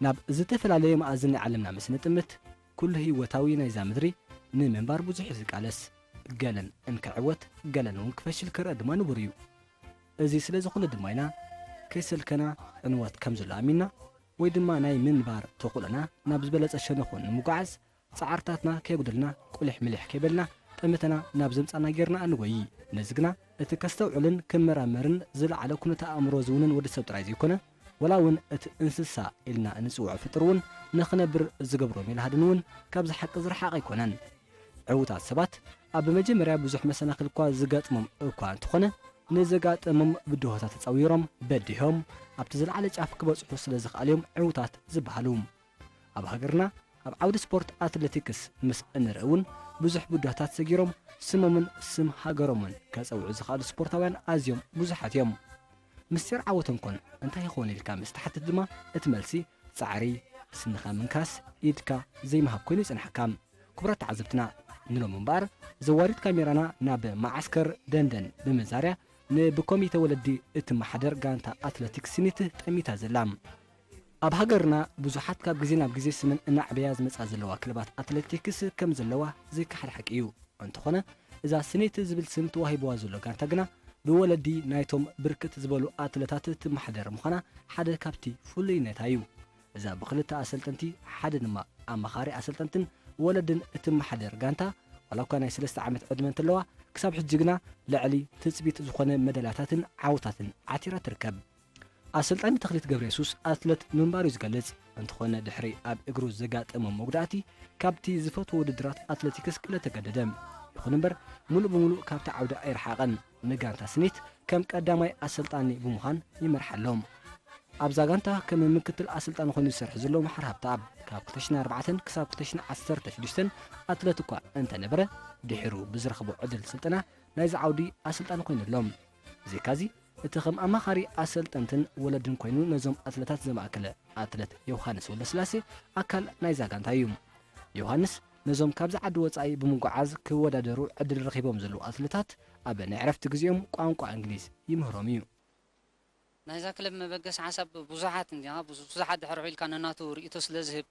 ናብ ዝተፈላለየ መኣዝን ናይ ዓለምና ምስ ንጥምት፣ ኩሉ ህይወታዊ ናይዛ ምድሪ ንምንባር ብዙሕ እዩ ዝቃለስ። ገለን እንክዕወት፣ ገለን እውን ክፈሽል ክረአ ድማ ንቡር እዩ። እዚ ስለ ዝኾነ ድማ ኢና ከይሰልከና ዕንወት ከም ዘሎ ኣሚንና፣ ወይ ድማ ናይ ምንባር ተኽእሎና ናብ ዝበለጸ ሸነኹ ንምጉዓዝ ጻዕርታትና ከየጉደልና ቁሊሕ ምሊሕ ከይበልና ጠመተና ናብ ዘምጻና ጌርና እንጎዪ። ነዚ ግና እቲ ከስተውዕልን ክመራመርን ዝለዓለ ኩነተ ኣእምሮ ዝውንን ወዲ ሰብ ጥራይ ዘይኮነ፣ ወላ እውን እቲ እንስሳ ኢልና እንጽውዖ ፍጡር እውን ንኽነብር ዝገብሮ ሜላ ሃድን እውን ካብዚ ሓቂ ዝረሓቐ ኣይኮነን። ዕዉታት ሰባት ኣብ መጀመርያ ብዙሕ መሰናኽል እኳ ዝገጥሞም እኳ እንተኾነ፣ ንዘጋጠሞም ብድሆታት ተጻዊሮም በዲሆም ኣብቲ ዝለዓለ ጫፍ ክበጽሑ ስለ ዝኸኣሉ እዮም ዕዉታት ዝበሃሉ። ኣብ ሃገርና ኣብ ዓውዲ ስፖርት ኣትሌቲክስ ምስ እንርኢ እውን ብዙሕ ብድሆታት ሰጊሮም ስሞምን ስም ሃገሮምን ከጸውዑ ዝኸኣሉ ስፖርታውያን ኣዝዮም ብዙሓት እዮም። ምስጢር ዓወቶም ኮን እንታይ ይኸውን ኢልካ ምስ ተሓትት ድማ እቲ መልሲ ጻዕሪ፣ ስንኻ ምንካስ፣ ኢድካ ዘይምሃብ ኮይኑ ይጽንሓካ። ክቡራት ተዓዘብትና፣ ንሎሚ እምበኣር ዘዋሪት ካሜራና ናብ መዓስከር ደንደን ብምዛርያ ንብኮሚተ ወለዲ እትመሓደር ጋንታ ኣትሌቲክስ ስኒት ጠሚታ ዘላ። ኣብ ሃገርና ብዙሓት ካብ ግዜ ናብ ግዜ ስመን እናዕበያ ዝመጻ ዘለዋ ክለባት ኣትሌቲክስ ከም ዘለዋ ዘይከሓድ ሓቂ እዩ። እንተኾነ፣ እዛ ስኒት ዝብል ስም ተዋሂብዋ ዘሎ ጋንታ ግና ብወለዲ ናይቶም ብርክት ዝበሉ ኣትለታት ትመሓደር ምዃና ሓደ ካብቲ ፍሉይነታ እዩ። እዛ ብኽልተ ኣሰልጠንቲ፣ ሓደ ድማ ኣማኻሪ ኣሰልጠንትን ወለድን እትመሓደር ጋንታ፣ ዋላ እኳ ናይ ሰለስተ ዓመት ዕድመ እንተለዋ፣ ክሳብ ሕጂ ግና ልዕሊ ትጽቢት ዝኾነ መዳልያታትን ዓወታትን ዓቲራ ትርከብ። ኣሰልጣኒ ተኽሊት ገብረየሱስ ኣትለት ምንባሩ እዩ ዝገልጽ። እንተኾነ ድሕሪ ኣብ እግሩ ዘጋጠሞ መጉዳእቲ ካብቲ ዝፈትዎ ውድድራት ኣትሌቲክስ ክለ ተገደደ። ይኹን እምበር ምሉእ ብምሉእ ካብቲ ዓውዲ ኣይረሓቐን። ንጋንታ ስኒት ከም ቀዳማይ ኣሰልጣኒ ብምዃን ይመርሓሎም። ኣብዛ ጋንታ ከም ምክትል ኣሰልጣኒ ኮይኑ ዝሰርሕ ዘሎ መሓር ሃብተኣብ ካብ ክልተ ሽሕን ኣርባዕተን ክሳብ ክልተ ሽሕን ዓሰርተ ሽዱሽተን ኣትለት እኳ እንተነበረ ድሒሩ ብዝረኸቦ ዕድል ስልጠና ናይዚ ዓውዲ ኣሰልጣኒ ኮይኑሎም። ብዘይካዚ እቲ ከም ኣማኻሪ ኣሰልጠንትን ወለድን ኮይኑ ነዞም ኣትለታት ዘማእከለ ኣትለት ዮሃንስ ወልደስላሴ ኣካል ናይዛ ጋንታ እዩ። ዮሃንስ ነዞም ካብዚ ዓዲ ወጻኢ ብምጉዓዝ ክወዳደሩ ዕድል ረኺቦም ዘለዉ ኣትለታት ኣብ ናይ ዕረፍቲ ግዜኦም ቋንቋ እንግሊዝ ይምህሮም እዩ። ናይዛ ክለብ መበገሲ ሓሳብ ብዙሓት እንዲያ ብዙ- ብዙሓት ድሕሪ ሒልካ ነናቱ ርእይቶ ስለ ዝህብ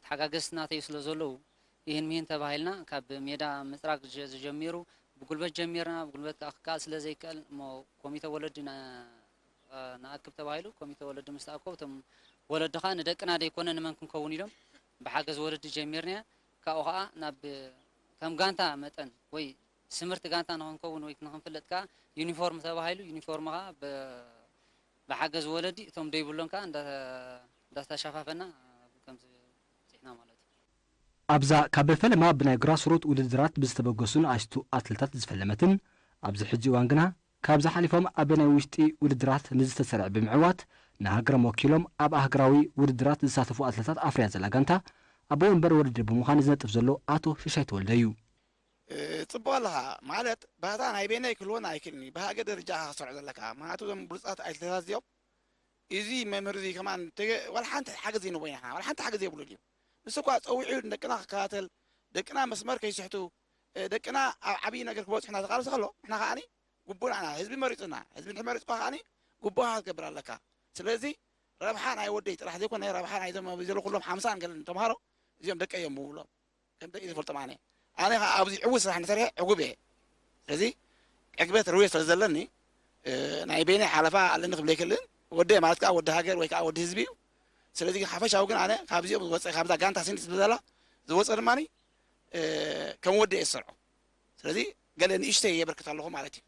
ተሓጋገዝቲ ናተይ ስለ ዘለዉ ይህን ሚህን ተባሂልና ካብ ሜዳ ምፅራግ ዝጀሚሩ ብጉልበት ጀሚርና ብጉልበት ከዓ ክከኣል ስለ ዘይከኣል እሞ ኮሚተ ወለዲ ንኣክብ ተባሂሉ ኮሚተ ወለዲ ምስ ተኣከቡ እቶም ወለዲ ከዓ ንደቅና ደይኮነ ንመን ክንከውን ኢሎም ብሓገዝ ወለዲ ጀሚርና ካብኡ ከዓ ናብ ከም ጋንታ መጠን ወይ ስምርቲ ጋንታ ንኽንከውን ወይ ንኽንፍለጥ ከዓ ዩኒፎርም ተባሂሉ ዩኒፎርም ከዓ ብሓገዝ ወለዲ እቶም ደይብሎም ከዓ እንዳተሻፋፈና ከምዚ በፂሕና ማለት እዩ። ኣብዛ ካብ ፈለማ ብናይ ግራስሩት ውድድራት ብዝተበገሱ ንኣሽቱ ኣትለታት ዝፈለመትን ኣብዚ ሕጂ እዋን ግና ካብዚ ሓሊፎም ኣብ ናይ ውሽጢ ውድድራት ንዝተሰርዐ ብምዕዋት ንሃገሮም ወኪሎም ኣብ ኣህግራዊ ውድድራት ዝሳተፉ ኣትለታት ኣፍርያ ዘላ ጋንታ ኣቦ ወንበር ወለዲ ብምዃን ዝነጥፍ ዘሎ ኣቶ ሽሻይ ተወልደ እዩ። ጽቡቕ ኣለኻ ማለት ባህታ ናይ በይነይ ክህልወና ኣይክእልን እዩ። ብሃገር ደረጃ ኢኻ ክትሰርዖ ዘለካ። ምኽንያቱ እዞም ብሉጻት ኣትሌታት እዚኦም እዚ መምህር እዚ ከማን ተገ- ዋላ ሓንቲ ሓገዝ ይንቦ ኢና ዋላ ሓንቲ ሓገዝ የብሉን እዩ። ንሱ እኳ ጸዊዑ ንደቅና ክከታተል ደቅና መስመር ከይስሕቱ እ፣ ደቅና ኣብ ዓብዪ ነገር ክበጽሑ እናተቃለሰ ከሎ ንሕና ከዓኒ ግቡእ ንዓና ህዝቢ መሪጹና ህዝቢ እንድሕር መሪጹካ ከዓኒ ግቡእኻ ክትገብር ኣለካ። ስለዚ ረብሓ ናይ ወደይ ጥራሕ ዘይኮነ ረብሓ ናይዞም ኣብዚ ዘለዉ ኩሎም ሓምሳን ገለን ተምሃሮ እዚኦም ደቀይ እዮም ምብሎም። ከም ደቂ ዝፈልጦም ኣነ ኣነ ከዓ ኣብዚ ዕዉት ስራሕ እንሰርሐ ዕጉብ እየ። ስለዚ ዕግበት ርውየ ስለ ዘለኒ ናይ በይነይ ሓለፋ ኣለኒ ክብል ኣይክእልን። ወደ ማለት ከዓ ወዲ ሃገር ወይ ከዓ ወዲ ህዝቢ እዩ። ስለዚ ሓፈሻዊ ግን ኣነ ካብዚኦም ዝወፀ ካብዛ ጋንታ ስኒት ዝብዘላ ዝወፀ ድማ ከም ወዲ እየ ዝሰርዖ። ስለዚ ገለ ንእሽተይ የበርክት ኣለኹ ማለት እዩ።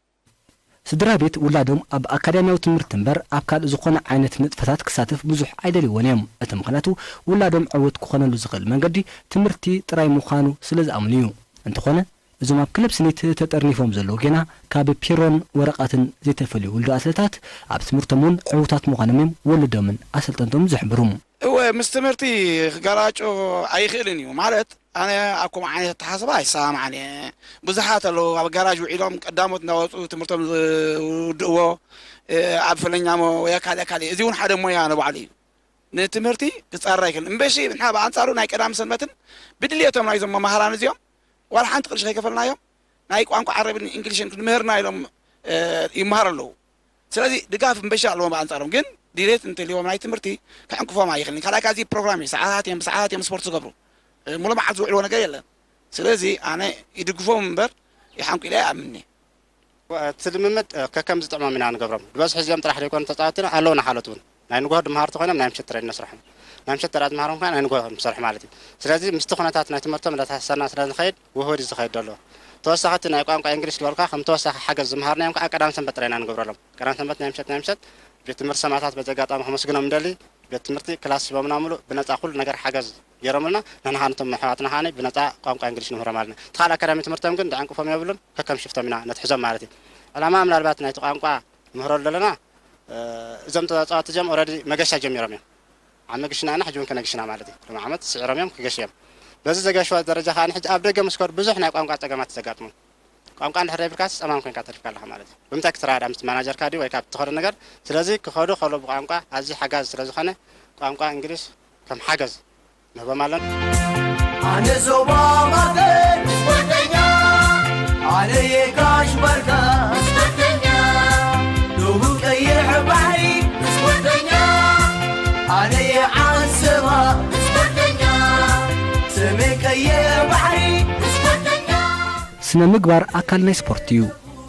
ስድራ ቤት ውላዶም ኣብ ኣካዳሚያዊ ትምህርቲ እምበር ኣብ ካልእ ዝኾነ ዓይነት ንጥፈታት ክሳተፍ ብዙሕ ኣይደልይዎን እዮም። እቲ ምኽንያቱ ውላዶም ዕውት ክኾነሉ ዝኽእል መንገዲ ትምህርቲ ጥራይ ምዃኑ ስለ ዝኣምኑ እዩ። እንተኾነ እዞም ኣብ ክለብ ስኒት ተጠርኒፎም ዘለዉ ጌና ካብ ፒሮን ወረቓትን ዘይተፈልዩ ውልዶ ኣትለታት ኣብ ትምህርቶም እውን ዕዉታት ምዃኖም እዮም ወለዶምን ኣሰልጠንቶም ዝሕብሩ። እወ ምስ ትምህርቲ ክጋራጮ ኣይኽእልን እዩ ማለት ኣነ ኣብ ከምኡ ዓይነት ኣተሓሳስባ ኣይሰማማዕን እየ። ብዙሓት ኣለዉ ኣብ ጋራጅ ውዒሎም ቀዳሞት እናወፁ ትምህርቶም ዝውድእዎ ኣብ ፈለኛሞ ወይ ካልእ ካልእ እዚ እውን ሓደ ሞያ ንባዕሉ እዩ። ንትምህርቲ ክፃረር ኣይክእልን እምበሺ ንሕና ብኣንፃሩ ናይ ቀዳም ሰንበትን ብድልየቶም ናይዞም መማሃራን እዚኦም ዋላ ሓንቲ ቅርሺ ከይከፈልናዮም ናይ ቋንቋ ዓረብን እንግሊሽን ክንምህርና ኢሎም ይመሃሩ ኣለዉ። ስለዚ ድጋፍ እምበሺ ኣለዎም ብኣንፃሮም ግን ድሌት እንተልዮም ናይ ትምህርቲ ክዕንቅፎም ኣይኽእልን። ካልኣይ፣ ካዚ ፕሮግራም እዩ። ሰዓታት እዮም፣ ብሰዓታት እዮም ስፖርት ዝገብሩ። እ፣ ሙሉ መዓልቲ ዝውዕልዎ ነገር የለን። ስለዚ ኣነ ይድግፎም እምበር ይሓንቁ ኢለ ኣይኣምንኒ። እቲ ልምምድ፣ እ፣ ከከም ዝጥዕሞም ኢና ንገብሮም። ዝበዝሑ እዚኦም ጥራሕ ዘይኮኑ ተጻወትና ኣለውና፣ ካልኦት እውን ናይ ንግሆ ድመሃሩ ተኾይኖም ናይ ምሸት ትሬን ነስርሖም። ናይ ምሸት ተራ ዝመሃሮም ከኣ ናይ ንግሆ ንሰርሑ ማለት እዩ። ስለዚ ምስቲ ኩነታት ናይ ትምህርቶም እንዳተሓሰና ስለ ንኸይድ ውሁድ እዩ ዝኸይድ ዘሎ። ተወሳኺ እቲ ናይ ቋንቋ እንግሊሽ ዝበልካ ከም ተወሳኺ ሓገዝ ዝመሃርናዮም ከኣ ቀዳም ሰንበት ጥራይ ኢና ንገብረሎም። ቀዳም ሰንበት ናይ ምሸት፣ ናይ ምሸት ቤት ትምህርቲ ሰማእታት በዚ ኣጋጣሚ ከመስግኖም እንደሊ። ቤት ትምህርቲ ክላስ ሂቦምና፣ ምሉእ ብነጻ ኩሉ ነገር ሓገዝ ገይሮምልና። ንሕና ከኣ ነቶም ኣሕዋትና ከኣ ብነጻ ቋንቋ እንግሊሽ ንምህሮም ኣለና። እቲ ካልእ ኣካዳሚ ትምህርቶም ግን ደዕንቅፎም የብሉን፣ ከከም ሽፍቶም ኢና ነትሕዞም ማለት እዩ። ዕላማ ምናልባት ናይቲ ቋንቋ ንምህረሉ ዘለና፣ እ፣ እዞም ተጻወትቲ እዚኦም ኦረዲ መገሻ ጀሚሮም እዮም። ዓሚ ግሽና ኢና፣ ሕጂ እውን ከነግሽና ማለት እዩ። ሎም ዓመት ስዒሮም እዮም፣ ክገሹ እዮም። በዚ ዘገሽዎ ደረጃ ከኣ ሕጂ ኣብ ደገ ምስ ከዱ ብዙሕ ናይ ቋንቋ ጸገማት ዘጋጥሞም። ቋንቋ እንድሕር ዘይብልካስ ጸማም ኮይንካ ተሪፍካ ኣለኻ ማለት እዩ። ብምንታይ ክትረዳዳ ምስቲ ማናጀርካ ድዩ ወይ ካብ እትኸዶ ነገር? ስለዚ ክኸዱ ከሎ ብቋንቋ ኣዝዩ ሓጋዚ ስለ ዝኾነ ቋንቋ እንግሊሽ ከም ሓገዝ ንህቦም ኣለና። ኣነ ዞባ ማእከል ስፖርተኛ፣ ኣነ የጋሽ ባርካ ስፖርተኛ፣ ደቡብ ቀይሕ ባሕሪ ስፖርተኛ፣ ኣነ የዓሰባ ስፖርተኛ፣ ሰሜን ቀይሕ ባሕሪ ስፖርተኛ። ስነ ምግባር ኣካል ናይ ስፖርት እዩ።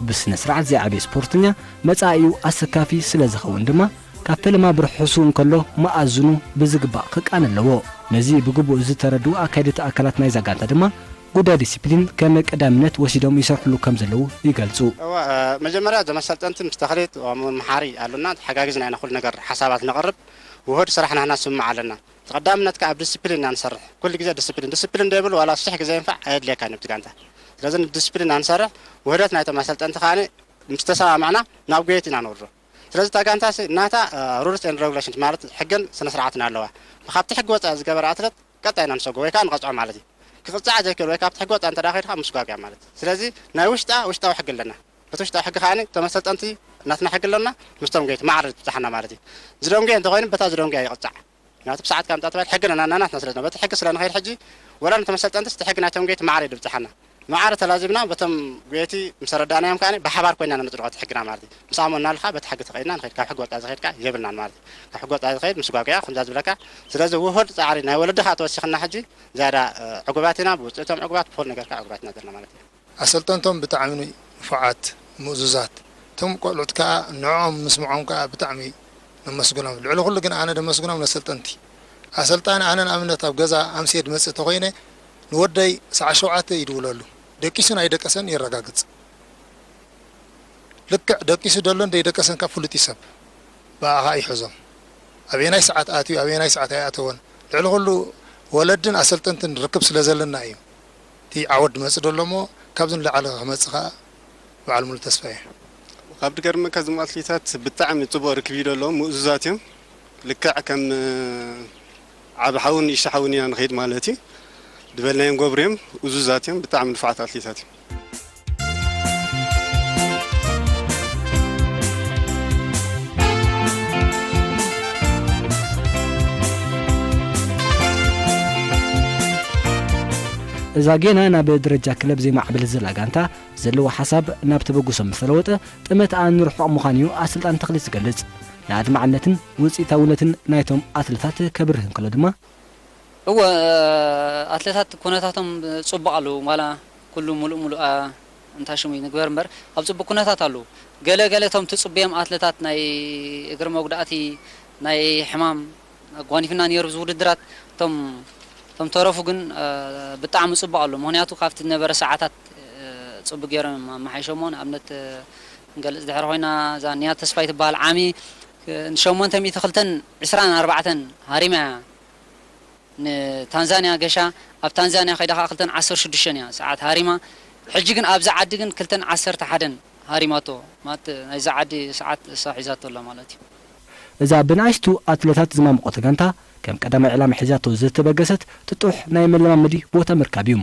ብስነ ስርዓት ዘይዓበየ ስፖርተኛ መጻኢኡ ኣሰካፊ ስለ ዝኸውን ድማ ካብ ፈለማ ብርሑሱ እንከሎ መኣዝኑ ብዝግባእ ክቃነ ኣለዎ። ነዚ ብግቡእ ዝተረድኡ ኣካየድቲ ኣካላት ናይዛ ጋንታ ድማ ጉዳይ ዲሲፕሊን ከም ቀዳምነት ወሲዶም ይሰርሕሉ ከም ዘለዉ ይገልጹ። እወ፣ እ፣ መጀመርያ እዞም ኣሰልጠንቲ ምስ ተኽሊት፣ እ፣ መምሓሪ ኣሉና፣ ተሓጋጊዝና ኢና ኩሉ ነገር ሓሳባት ነቕርብ። ውሁድ ስራሕ ናህና ስምምዕ ኣለና። እቲ ቀዳምነት ከኣ ኣብ ዲሲፕሊን ኢና ንሰርሕ። ኩሉ ግዜ ዲሲፕሊን፣ ዲሲፕሊን ዘይብሉ ዋላ ሽሕ ግዜ ይንፋዕ ኣየድልየካን እዩ ኣብቲ ጋንታ። ስለዚ ንዲሲፕሊን ኢና ንሰርሕ። ውህደት ናይቶም ኣሰልጠንቲ ከኣ ምስ ተሰማማዕና ናብ ጉየት ኢና ነውርዶ። ስለዚ እታ ጋንታ ሲ ናታ፣ እ፣ ሩልስ ኤንድ ሬጉሌሽንስ ማለት ሕግን ስነ ስርዓትን ኣለዋ። ካብቲ ሕጊ ወጻኢ ዝገበረ ኣትለት ቀጣይ ኢና ንሰጎ ወይ ከኣ ንቐጽዖ ማለት እዩ። ክቕጻዕ ዘይክእል ወይ ካብቲ ሕጊ ወጻኢ እንተ ደኣ ከይዱ ከኣ ምስጓግ እያ ማለት እዩ። ስለዚ ናይ ውሽጣ ውሽጣዊ ሕጊ ኣለና። በቲ ውሽጣዊ ሕጊ ከኣ እቶም ኣሰልጠንቲ ናትና ሕጊ ኣለና፣ ምስቶም ጎየይቲ ማዕረ ዝብጻሓና ማለት እዩ። ዝደንጉየ እንተኾይኑ በታ ዝደንጉያ ይቕጻዕ። ምክንያቱ ብሰዓት ካብ ምጻእ ተባሂሉ ሕጊ ኣለና፣ ናትና ስለ ዝነበረ በቲ ሕጊ ስለ ንኸይድ ሕጂ ወላ ነቶም ኣሰልጠንትስ እቲ ሕጊ ናይቶም ጎየይቲ ማዕረ እዩ ዝብጻሓና። ማዕረ ተላዚብና በቶም ጎየይቲ ምስ ኣረዳእናዮም ከኣ ብሓባር ኮይና ነጽድቖ እቲ ሕግና ማለት እዩ። ምስ ኣመንናሉ ከኣ በቲ ሕጊ ተኸይድና ንኸይድ፣ ካብ ሕጊ ወጻኢ ዝኸይድ ከኣ የብልናን ማለት እዩ። ካብ ሕጊ ወጻኢ ዝኸይድ ምስጓግ እያ ከምዛ ዝብለካ። ስለዚ ውሁድ ጻዕሪ ናይ ወለዲ ከኣ ተወሲኽና ሕጂ ዝያዳ፣ እ፣ ዕጉባት ኢና፣ ብውጽኢቶም ዕጉባት፣ ብኹሉ ነገር ከኣ ዕጉባት ኢና ዘለና ማለት እዩ። ኣሰልጠንቶም ብጣዕሚ ንፉዓት፣ ምእዙዛት። እቶም ቆልዑት ከኣ ንዕኦም ምስምዖም ከኣ ብጣዕሚ ነመስግኖም። ልዕሊ ኩሉ ግን ኣነ ደመስግኖም ነሰልጠንቲ። ኣሰልጣኒ ኣነ ንኣብነት ኣብ ገዛ ኣምስየ ድመጽእ ተኾይነ ንወደይ ሰዓት ሸውዓተ ይድውለሉ። ደቂሱን ኣይደቀሰን የረጋግጽ። ልክዕ ደቂሱ ደሎን ደይደቀሰን ካብ ፍሉጥ እዩ ሰብ። ብኣኻ ይሕዞም። ኣበየናይ ሰዓት ኣትዩ፣ ኣበየናይ ሰዓት ኣይኣተወን። ልዕሊ ኩሉ ወለድን ኣሰልጠንትን ርክብ ስለ ዘለና እዩ። እቲ ዓወት ድመጽእ ደሎ እሞ ካብዚ ንላዕሊ ክመጽእ ከኣ በዓል ሙሉ ተስፋ እየ። ካብ ድገርመካ እዞም ኣትሌታት ብጣዕሚ ጽቡቕ ርክብ እዩ ደሎ፣ ምእዙዛት እዮም። ልክዕ ከም ዓቢ ሓውን ንእሽቶ ሓውን ኢና ንኸይድ ማለት እዩ። ድበልናዮም ገብሩ እዮም፣ እዙዛት እዮም፣ ብጣዕሚ ንፉዓት ኣትሌታት እዮም። እዛ ጌና ናብ ደረጃ ክለብ ዘይማዕበለት ዘላ ጋንታ ዘለዎ ሓሳብ ናብ ተበግሶ ምስ ተለወጠ፣ ጠመትኣ ንርሑቕ ምዃኑ እዩ ኣሰልጣኒ ተኽሊት ዝገልጽ። ንኣድማዕነትን ውጽኢታውነትን ናይቶም ኣትለታት ከብርህ እንከሎ ድማ፣ እወ፣ ኣትለታት ኩነታቶም ጽቡቕ ኣለዉ። ዋላ ኩሉ ሙሉእ ሙሉእ፣ ኣ፣ እንታ ሽሙ ንግበር እምበር፣ ኣብ ጽቡቕ ኩነታት ኣለዉ። ገለ ገለ እቶም ትጽበዮም ኣትለታት ናይ እግሪ መጉዳእቲ፣ ናይ ሕማም ኣጓኒፍና ነይሩ፣ እዚ ውድድራት። እቶም፣ እቶም ተረፉ ግን፣ እ፣ ብጣዕሚ ጽቡቕ ኣሎ። ምኽንያቱ ካብቲ ዝነበረ ሰዓታት፣ እ፣ ጽቡቕ ገይሮም ኣመሓይሾሞ። ንኣብነት፣ እ፣ ክንገልጽ ድሕሪ ኮይና፣ እዛ ኒያት ተስፋይ ትበሃል ዓሚ፣ እ፣ ንሸሞንተ ሚእቲ ክልተን ዕስራን ኣርባዕተን ሃሪማ እያ ንታንዛንያ ገሻ። ኣብ ታንዛንያ ከይዳ ከኣ ክልተን ዓሰርተ ሽዱሽተን እያ ሰዓት ሃሪማ። ሕጂ ግን ኣብዛ ዓዲ ግን ክልተን ዓሰርተ ሓደን ሃሪማቶ። ማለት ናይዛ ዓዲ ሰዓት እሳ ሒዛቶ ኣላ ማለት እዩ። እዛ ብንኣሽቱ ኣትለታት ዝማምቆት ጋንታ ከም ቀዳማይ ዕላማ ሒዛቶ ዝተበገሰት ጥጡሕ ናይ መለማመዲ ቦታ ምርካብ እዩ።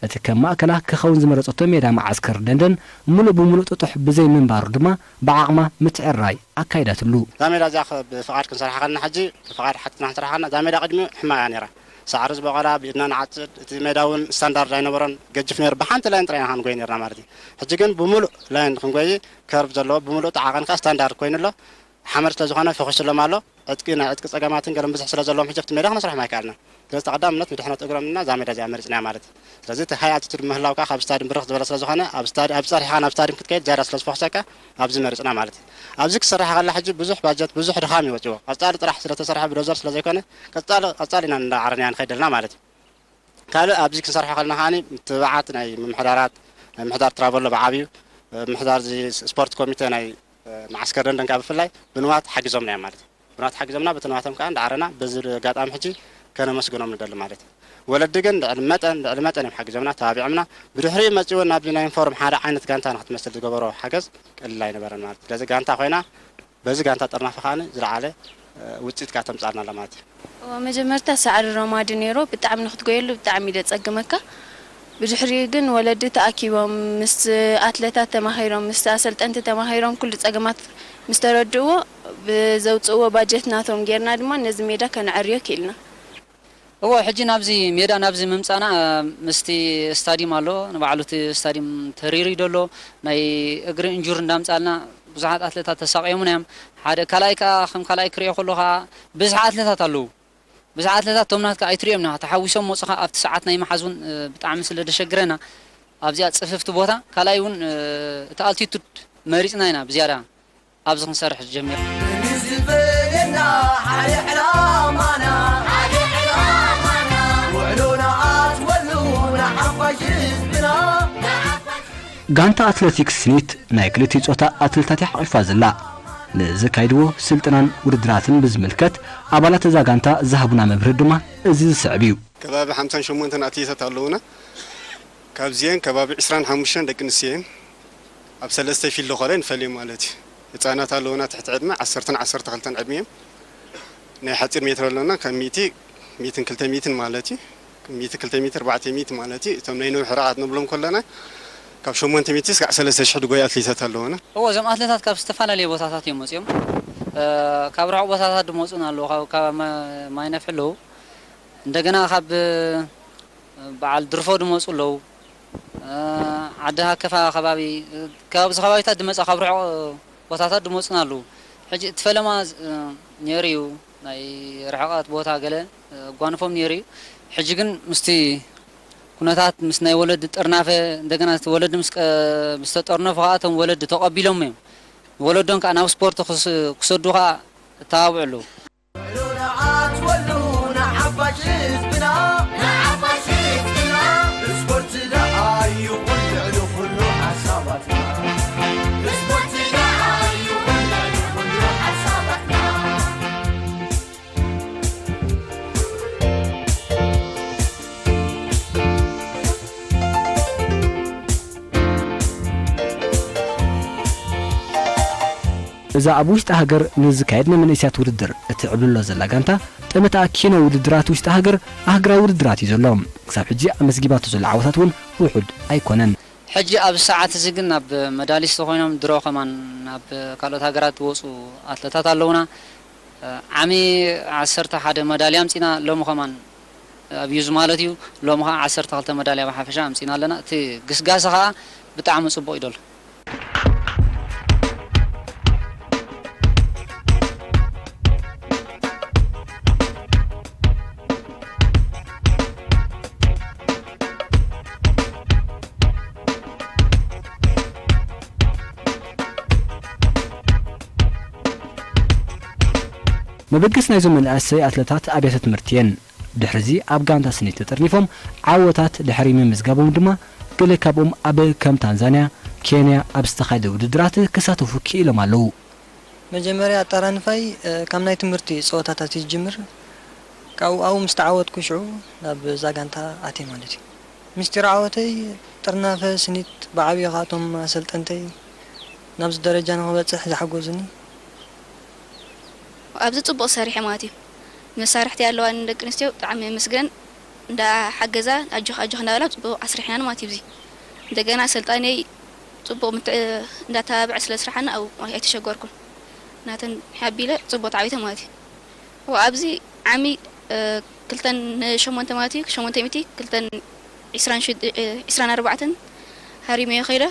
እቲ ከም ማእከላ ክኸውን ዝመረጸቶ ሜዳ መዓስከር ደንደን ምሉእ ብምሉእ ጥጡሕ ብዘይ ምንባሩ ድማ ብዓቕማ ምትዕርራይ ኣካይዳትሉ። እዛ ሜዳ እዚኣ ኸ ብፍቓድ ክንሰርሓ ከለና ሕጂ ብፍቓድ ሓቲትና ክንሰርሓ ከለና እዛ ሜዳ ቅድሚኡ ሕማቕ እያ ነይራ። ሳዕሪ ዝበቖላ ብኢድና ንዓጽድ፣ እቲ ሜዳ እውን ስታንዳርድ ኣይነበሮን፣ ገጅፍ ነይሩ። ብሓንቲ ላይን ጥራይ ኢና ክንጎይ ነይርና ማለት እዩ። ሕጂ ግን ብምሉእ ላይን ክንጎይ ከርብ ዘለዎ ብምሉእ ጣዕቓን ከኣ ስታንዳርድ ኮይኑ ኣሎ። ሓመድ ስለ ዝኾነ ፈኺሱሎም ኣሎ። ዕጥቂ፣ ናይ ዕጥቂ ጸገማትን ገለን ብዙሕ ስለ ዘለዎም፣ ሕጂ ኣብቲ ሜዳ ክነስርሖም ኣይከኣልናን። ስለዚ፣ እቲ ቀዳምነት ንድሕነት እግሮም እና እዛ ሜዳ እዚኣ መሪጽናያ ማለት እዩ። ስለዚ፣ እቲ ሃይ ኣልቲቱድ ምህላው ከኣ ካብ ስታድዩም ብርኽ ዝበለ ስለ ዝኾነ፣ ኣብ ስታድ-፣ ኣብ ጸሪሕኻ ናብ ስታድዩም ክትከይድ ዝያዳ ስለ ዝፈኹሰካ፣ ኣብዚ መሪጽና ማለት እዩ። ኣብዚ ክስራሕ ከላ፣ ሕጂ ብዙሕ ባጀት፣ ብዙሕ ድኻም እዩ ወጺዎ። ቀጻሊ ጥራሕ ስለ ተሰርሐ ብዶዘር ስለ ዘይኮነ፣ ቀጻሊ፣ ቀጻሊ ኢና እንዳዓረንያ ንኸይድ ዘለና ማለት እዩ። ካልእ ኣብዚ ክንሰርሖ ከለና ከኣ፣ ምትብባዓት ናይ ምምሕዳራት፣ ናይ ምምሕዳር ትራቨሎ ብዓብዩ፣ ምምሕዳር እዚ ስፖርት ኮሚቴ ናይ መዓስከር ደንደን ከኣ ብፍላይ ብንዋት ሓጊዞምና እዮም ማለት እዩ። ብንዋት ሓጊዞምና፣ በቲ ንዋቶም ከኣ እንዳዓረና፣ በዚ ኣጋጣሚ ሕጂ ከነመስግኖም ንደሊ ማለት እዩ። ወለዲ ግን ልዕሊ መጠን፣ ልዕሊ መጠን እዮም ሓጊዞምና፣ ተባቢዖምና። ብድሕሪኡ መጺኡ እውን ናብዚ ናይ ዩኒፎርም ሓደ ዓይነት ጋንታ ንክትመስል ዝገበሮ ሓገዝ ቀሊል ኣይነበረን ማለት እዩ። ስለዚ ጋንታ ኮይና፣ በዚ ጋንታ ጥርናፈ ከኣ ዝለዓለ፣ እ፣ ውጽኢት ከኣ ተምጻልና ኣላ ማለት እዩ። እዎ፣ መጀመርታ ሳዕሪ ሮማዲ ነይሩ፣ ብጣዕሚ ንክትጎየሉ ብጣዕሚ ደጸግመካ። ብድሕሪኡ ግን ወለዲ ተኣኪቦም፣ ምስ ኣትለታት ተማሂሮም፣ ምስ ኣሰልጠንቲ ተማሂሮም፣ ኩሉ ጸገማት ምስ ተረድእዎ፣ ብዘውጽእዎ ባጀት ናቶም ጌርና ድማ ነዚ ሜዳ ከነዕርዮ ክኢልና። እዎ፣ ሕጂ ናብዚ ሜዳ ናብዚ ምምጻና፣ ምስቲ ስታዲየም ኣሎ፣ ንባዕሉ እቲ ስታዲየም ተሪሩ እዩ ዘሎ። ናይ እግሪ እንጁሪ እንዳምጻልና ብዙሓት ኣትለታት ተሳቕዮምና እዮም። ሓደ ካልኣይ ከኣ፣ ከም ካልኣይ ክሪኦ ከሎ ከኣ፣ ብዝሒ ኣትለታት ኣለዉ። ብዝሒ ኣትለታት፣ እቶም ናትካ ኣይትሪኦም ኢና፣ ተሓዊሶም መጹኻ ኣብቲ ሰዓት ናይ ምሓዝ እውን፣ እ፣ ብጣዕሚ ስለ ደሸግረና፣ ኣብዚኣ ጽፍፍቲ ቦታ፣ ካልኣይ እውን፣ እ፣ እቲ ኣልቲቱድ መሪጽና ኢና ብዝያዳ ኣብዚ ክንሰርሕ ጀሚርና። ንዝበለና ሓደ ዕላማና፣ ሓደ ዕላማና፣ ውዕሎና ኣትወሉ ንሓፋሽ ህዝብና። ጋንታ ኣትለቲክስ ስኒት ናይ ክልቲኡ ጾታ ኣትሌታት እያ ሓቒፋ ዘላ። ንዝካይድዎ ስልጠናን ውድድራትን ብዝምልከት፣ ኣባላት እዛ ጋንታ ዝሃቡና መብርሂ ድማ እዚ ዝስዕብ እዩ። ከባቢ ሓምሳን ሸሞንተን ኣትሌታት ኣለዉና። ካብዚአን ከባቢ ዕስራን ሓሙሽተን ደቂ ኣንስትዮ እየን። ኣብ ሰለስተ ፊልድ ኮለ ንፈልዮም ማለት እዩ። ህጻናት ኣለዉና፣ ትሕቲ ዕድመ ዓሰርተን ዓሰርተ ክልተን ዕድመ እዮም። ናይ ሓጺር ሜትር ኣለና፣ ካብ ሚእቲ፣ ሚእትን ክልተ ሚእትን ማለት እዩ። ሚእቲ፣ ክልተ ሚእቲ፣ ኣርባዕተ ሚእቲ ማለት እዩ። እቶም ናይ ነዊሕ ርሕቀት ንብሎም ከለና፣ ካብ ሸሞንተ ሚእቲ እስካዕ ሰለስተ ሽሕ ድጎዩ ኣትሌታት ኣለዉና። እዎ፣ እዞም ኣትሌታት ካብ ዝተፈላለየ ቦታታት እዮም መጺኦም። እ፣ ካብ ርሑቕ ቦታታት ድመጹን ኣለዉ፣ ካብ፣ ካብ ማ-፣ ማይ ነፍሒ ኣለዉ። እንደገና ካብ በዓል ድርፎ ድመጹ ኣለዉ። እ፣ ዓዲ ሃከፋ ከባቢ፣ ካብዚ ከባቢታት ድመጻ፣ ካብ ርሑቕ ቦታታት ድመጹን ኣለዉ። ሕጂ እቲ ፈለማ፣ እ፣ ነይሩ እዩ፣ ናይ ርሕቐት ቦታ ገለ፣ እ፣ ኣጓንፎም ነይሩ እዩ። ሕጂ ግን ምስቲ ኩነታት፣ ምስ ናይ ወለዲ ጥርናፈ፣ እንደገና እቲ ወለዲ ምስ ቀ-፣ ምስ ተጠርነፉ ከኣ እቶም ወለዲ ተቐቢሎም እዮም። ወለዶም ከኣ ናብ ስፖርት ክስ-፣ ክሰዱ ከኣ እተባብዑ ኣለዉ። ውዕሎና ኣትወሉ ንሓፋሽ ህዝብና፣ ንሓፋሽ ህዝብና። ስፖርት ደኣ ይኹን ልዕሊ ኩሉ ሓሳባትና። ስፖርት ደኣ ይኹን ልዕሊ ኩሉ ሓሳባትና። እዛ ኣብ ውሽጢ ሃገር ንዝካየድ ናይ መንእሰያት ውድድር እትዕብልሎ ዘላ ጋንታ፣ ጠመተኣ ኪኖ ውድድራት ውሽጢ ሃገር ኣህግራዊ ውድድራት እዩ ዘሎ። ክሳብ ሕጂ ኣመዝጊባቶ ዘላ ዓወታት እውን ውሑድ ኣይኮነን። ሕጂ ኣብዚ ሰዓት እዚ ግን ናብ መዳሊስት ኮይኖም ድሮ ከማን ናብ ካልኦት ሃገራት ዝወፁ ኣትለታት ኣለውና። ዓሚ ዓሰርተ ሓደ መዳልያ ኣምፂና፣ ሎሚ ከማን ኣብዩዝ ማለት እዩ። ሎሚ ከዓ ዓሰርተ ክልተ መዳልያ ብሓፈሻ ኣምፂና ኣለና። እቲ ግስጋሰ ከዓ ብጣዕሚ ፅቡቕ እዩ ዘሎ። መበገሲ ናይዞም መናእሰይ ኣትለታት ኣብያተ ትምህርቲ እየን። ድሕሪዚ ኣብ ጋንታ ስኒት ተጠርኒፎም ዓወታት ድሕሪ ምምዝጋቦም ድማ፣ ገለ ካብኦም ኣብ ከም ታንዛንያ፣ ኬንያ ኣብ ዝተኻየደ ውድድራት ክሳተፉ ክኢሎም ኣለዉ። መጀመርያ ኣጠራንፋይ፣ እ፣ ካብ ናይ ትምህርቲ ጸወታታት እዩ ዝጅምር። ካብኡ ኣብኡ ምስ ተዓወትኩ ሽዑ ናብ እዛ ጋንታ ኣትየ ማለት እዩ። ምስጢር ዓወተይ ጥርናፈ ስኒት ብዓብዩ ካብቶም ኣሰልጠንተይ ናብዚ ደረጃ ንኽበጽሕ ዝሓገዙኒ። ኣብዚ ጽቡቕ ሰሪሐ ማለት እዩ። መሳርሕቲ ኣለዋ ንደቂ ኣንስትዮ ብጣዕሚ የመስግነን። እንዳ ሓገዛ ኣጆኽ ኣጆኽ እንዳበላ ጽቡቕ ኣስሪሕናን ማለት እዩ። እዚ እንደገና ኣሰልጣኒየይ ጽቡቕ ምትዕ-፣ እንዳተባብዐ ስለ ስራሓና ኣብኡ ኣይተሸገርኩን። ናተን ሓቢለ ጽቡቕ ተዓዊተ ማለት እዩ። እዎ ኣብዚ ዓሚ፣ እ፣ ክልተን ሸሞንተ ማለት እዩ፣ ሸሞንተ ሚእቲ፣ ክልተን ዒስራን ሽድ-፣ እ፣ ዒስራን ኣርባዕተን ሃሪመዮ ከይደ።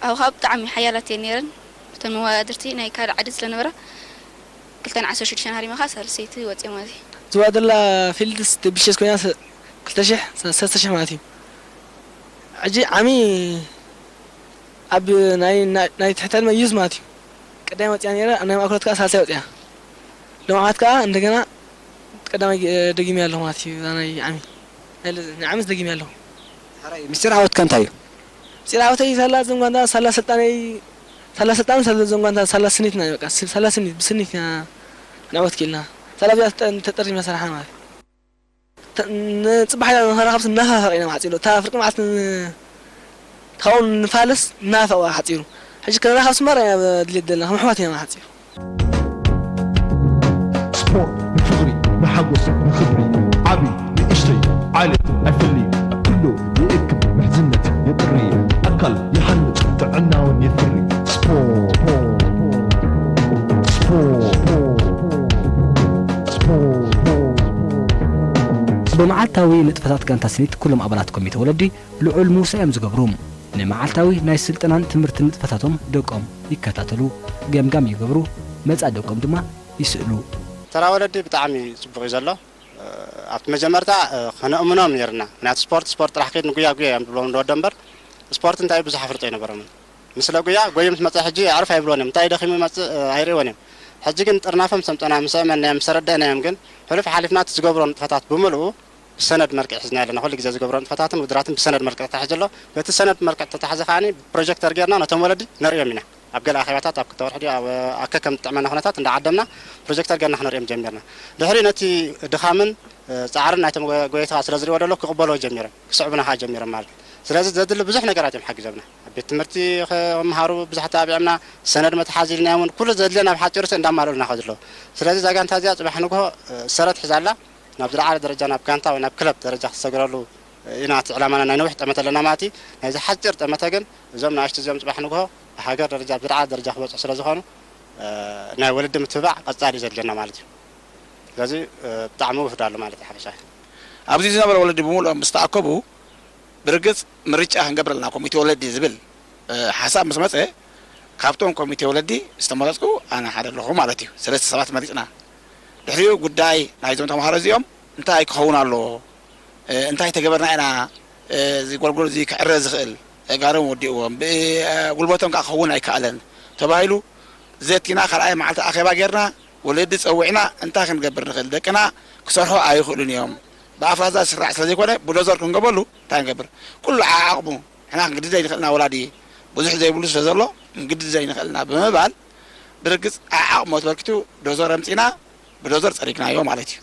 ኣብኡ ከዓ ብጣዕሚ ሓያላት እየን ነይረን። እተን መወዳድርቲ ናይ ካልእ ዓዲ ስለ ነበራ፣ ክልተን ዓሰርተ ሽዱሽተን ሃሪመኻ ሳልሰይቲ ወፅየ ማለት እዩ። ዝዋ ዘላ ፊልድስ ደብሸስ ኮይና ሰ-፣ ክልተ ሽሕ፣ ሰ-፣ ሰለስተ ሽሕ ማለት እዩ። ሕጂ ዓሚ ኣብ ናይ፣ ናይ፣ ናይ ትሕተ ዕድመ ዩዝ ማለት እዩ። ቀዳማይ ወፅያ ነይረ፣ ኣብ ናይ ማእከሎት ከዓ ሳልሳይ ወፅያ። ሎማዓት ከዓ እንደገና ቀዳማይ፣ እ፣ ደጊመያ ኣለኹ ማለት እዩ። እዛ ናይ ዓሚ፣ ናይ ለ-፣ ናይ ዓመት ደጊመያ ኣለኹ። ሕራይ፣ ምስጢር ዓወትካ እንታይ እዩ? ምስጢር ዓወተይ ሳላ እዞም ጓንታ፣ ሳላ ሰልጣነይ፣ ሳላ ሰልጣን፣ ሳላ እዞም ጓንታ፣ ሳላ ስኒትና እዩ፣ በቃ፣ ስ-፣ ሳላ ስኒት፣ ብስኒት ኢና ንዕወት ክኢልና። ሳላ ብዚኣ ተጠ-፣ ተጠሪና ሰራሕና ማለት እዩ። ተ-፣ ንጽባሕ ኢና ንኸራኸብስ እናፋፈቕ ኢና ማዕጺሉ። እታ ፍርቂ መዓልቲ ን-፣ ካብኡ ንፋለስ እናፋፈቕ ሓጺሩ። ሕጂ ክንራኸብ ስማር ኢና ድሌት ዘለና፣ ከም ኣሕዋት ኢና ሓጺሩ። ስፖርት ንፍቕሪ፣ ንሓጎስ፣ ንኽብሪ፣ ዓቢ፣ ንእሽተይ፣ ዓሌት ኣይፈልይ፣ ኩሉ ይእክብ፣ ምሕዝነት የጥሪ፣ ኣካል ይሃንጽ፣ ጥዕናውን የፍሪ። ስፖርት፣ ስፖርት፣ ስፖርት። ብመዓልታዊ ንጥፈታት ጋንታ ስኒት ኩሎም ኣባላት ኮሚተ ወለዲ ልዑል ምውሳእ እዮም ዝገብሩ። ንመዓልታዊ ናይ ስልጠናን ትምህርትን ንጥፈታቶም ደቆም ይከታተሉ፣ ገምጋም ይገብሩ፣ መጻኢ ደቆም ድማ ይስእሉ። ተራ ወለዲ ብጣዕሚ ጽቡቕ እዩ ዘሎ። ኣብቲ መጀመርታ ከነእምኖም ነይርና። ምክንያቱ ስፖርት ስፖርት ጥራሕ ከይድ ንጉያ ጉያ እዮም ዝብሎም ንወዶ እምበር ስፖርት እንታይ ብዙሕ ኣፍልጦ ኣይነበሮምን። ንስለ ጉያ ጎዩ ምስ መጸ ሕጂ ኣዕርፍ ኣይብልዎን እዮም። እንታይ ደኺሙ ይመጽእ ኣይርእይዎን እዮም። ሕጂ ግን ጥርናፎም ሰምጠና ምስ ኣእመናዮም ምስ ተረደእናዮም ግን ሕሉፍ ሓሊፍና እቲ ዝገብሮ ንጥፈታት ብምልኡ ብሰነድ መልክዕ ሒዝና ኣለና። ኩሉ ግዜ ዝገብሮ ንጥፈታትን ውድራትን ብሰነድ መልክዕ ተታሒዙ ኣሎ። በቲ ሰነድ መልክዕ ተታሕዘ ከዓኒ ብፕሮጀክተር ጌርና ነቶም ወለዲ ነርእዮም ኢና። ኣብ ገለ ኣኼባታት ኣብ ክልተ ወርሒ ድዩ ኣብ ኣከ ከም ዝጥዕመና ኩነታት እንዳዓደምና ፕሮጀክተር ጌርና ክነርእዮም ጀሚርና። ድሕሪ ነቲ ድኻምን ጻዕርን ናይቶም ጎየይቲ ከዓ ስለ ዝሪእዎ ደሎ ክቕበልዎ ጀሚሮም ክስዕቡና ከዓ ጀሚሮም ማለት እዩ። ስለዚ ዘድሊ ብዙሕ ነገራት እዮም ሓጊዞምና። ኣብ ቤት ትምህርቲ ክምሃሩ ብዙሕ ተባቢዖምና። ሰነድ መትሓዚ ኢልናዮም እውን ኩሉ ዘድልየና ብሓፂሩ እንዳማልኡልና ከ ዘለዉ። ስለዚ እዛ ጋንታ እዚኣ ፅባሕ ንግሆ ሰረት ሒዛ ኣላ። ናብ ዝለዓለ ደረጃ ናብ ጋንታ ወይ ናብ ክለብ ደረጃ ክትሰግረሉ ኢና እቲ ዕላማና ናይ ነዊሕ ጠመተ ኣለና ማለት እዩ። ናይዚ ሓፂር ጠመተ ግን እዞም ንኣሽቱ እዚኦም ፅባሕ ንግሆ ብሃገር ደረጃ ኣብ ዝለዓለ ደረጃ ክበፅሑ ስለ ዝኾኑ ናይ ወለዲ ምትብባዕ ቀፃሊ እዩ ዘድልየና ማለት እዩ። ስለዚ ብጣዕሚ ውህድ ኣሎ ማለት እዩ ሓፈሻ። ኣብዚ ዝነበረ ወለዲ ብምሉኦም ምስ ተኣከቡ ብርግፅ ምርጫ ክንገብር ኣለና ኮሚቴ ወለዲ ዝብል ሓሳብ ምስ መፀ ካብቶም ኮሚቴ ወለዲ ዝተመረፅኩ ኣነ ሓደ ኣለኹ ማለት እዩ። ሰለስተ ሰባት መሪፅና። ድሕሪኡ ጉዳይ ናይዞም ተምሃሮ እዚኦም እንታይ ክኸውን ኣለዎ፣ እንታይ ተገበርና ኢና እዚ ጎልጎል እዚ ክዕረ ዝኽእል፣ ኣእጋሮም ወዲእዎም፣ ብጉልበቶም ከዓ ክኸውን ኣይከኣለን ተባሂሉ ዘቲና ካልኣይ መዓልቲ ኣኼባ ጌርና ወለዲ ጸዊዕና እንታይ ክንገብር ንኽእል፣ ደቅና ክሰርሑ ኣይኽእሉን እዮም፣ ብኣፍራዛ ዝስራዕ ስለዘይኮነ ብዶዘር ክንገበሉ እንታይ ንገብር፣ ኩሉ ዓዓቕሙ ንሕና ክንግድድ ዘይንኽእል ኢና ወላዲ ብዙሕ ዘይብሉ ስለዘሎ ክንግድድ ዘይንኽእል ኢና ብምባል ብርግጽ ዓዓቕሙ ተበርኪቱ ዶዘር ኣምጺእና ብዶዘር ጸሪግናዮ ማለት እዩ።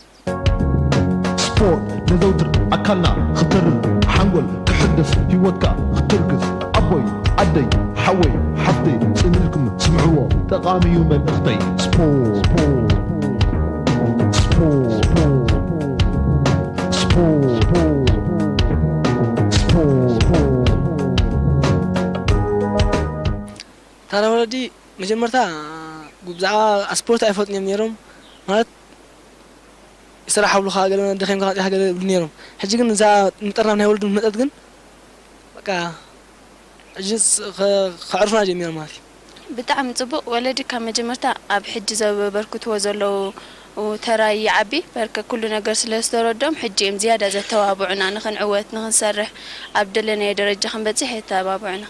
ስፖርት ነዘውትር ኣካልና ክተርር ሓንጎል ክሕደስ ህይወትካ ክትርግዝ ኣቦይ ዓደይ ሓወይ ሓፍተይ ጽን ኢልኩም ስምዕዎ ጠቓሚ እዩ መልእኽተይ። ስፖርት ስፖርት ስፖርት ታራ ወለዲ መጀመርታ ብዛዕባ ስፖርት ኣይፈልጡን እዮም ነይሮም ማለት ይስራሕ ኣብሉኻ ገለ ደኺምካ ፂሓ ገለ ይብሉ ነይሮም። ሕጂ ግን እዛ ምጥርናፍ ናይ ወለዱ ምስ መፀት ግን በቃ ሕጂ ከዕርፉና ጀሚሮም ማለት እዩ። ብጣዕሚ ፅቡቕ። ወለዲ ካብ መጀመርታ ኣብ ሕጂ ዘበርክትዎ ዘለዉ ተራ ይዓቢ በርከ ኩሉ ነገር ስለ ዝተረድኦም ሕጂ እዮም ዝያዳ ዘተባብዑና። ንኽንዕወት ንኽንሰርሕ ኣብ ደለናዮ ደረጃ ክንበፅሕ የተባብዑና።